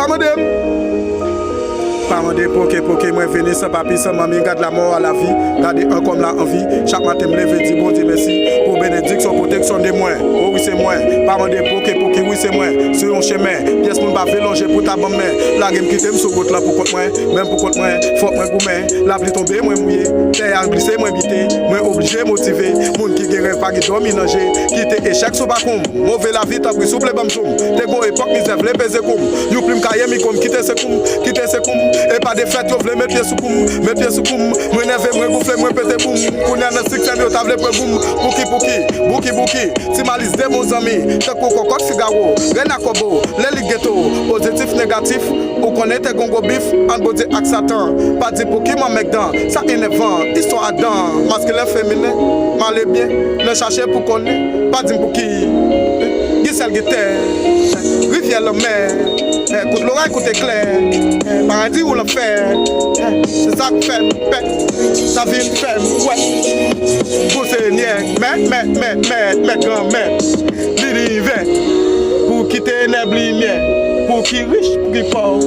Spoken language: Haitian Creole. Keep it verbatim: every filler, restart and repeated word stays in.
Mande m. Pa mande poke poke mwen vini san papi san manmi, gad lamò a lavi, gade an kòm la anvi. Chak maten m leve di Bondye mèsi pou benediksyon, pwoteksyon de mwen. O wi se mwen, pa mande poke poke wi se mwen. Sou yon chemen, pyès moun pa vle lonje pou ta ban m men. Lage m kite m sou wout lan pou kont mwen, menm pou kont mwen, fòk mwen goumen. Lapli tonbe mwen mouye, tè a glise mwen bite, mwen oblije motive. Moun ki gen rèv pa gen dòmi nan je, kite echèk sou bakoum. Move lavi tanpri souple ban m zoum. Te gon epòk mizè vle peze koum. Yon plim kaye mi koum kite se koum, kite se koum. E pa defèt yo vle met pye sou koum, met pye sou koum. Mwen nève mwen gonfle mwen pete boum. Kounye a nan siksè m yo ta vle pran goum. Pouki pouki, bouki bouki. Ti malis de bon zanmi, tankou kòkòt figawo, rèn a kòbo, lè li geto, pozitif negatif, ou konnen te gon gwo bif ant Bondye ak Satan. Pa di pouki manmèk dan, sa enèvan, istwa adan, maskilen feminen, mal e byen, nan chache pou konnen, pa di m pouki, gen syèl gen tè, rivyè lanmè, kout loray kout eklè, paradi ou lanfè, se sa k fè m pè, sa vin fè m wè, pou Senyè, mè, mè, mè, mè, mè, granmè, linivè, pou ki tenèb limyè, pou ki rich, pou ki pòv,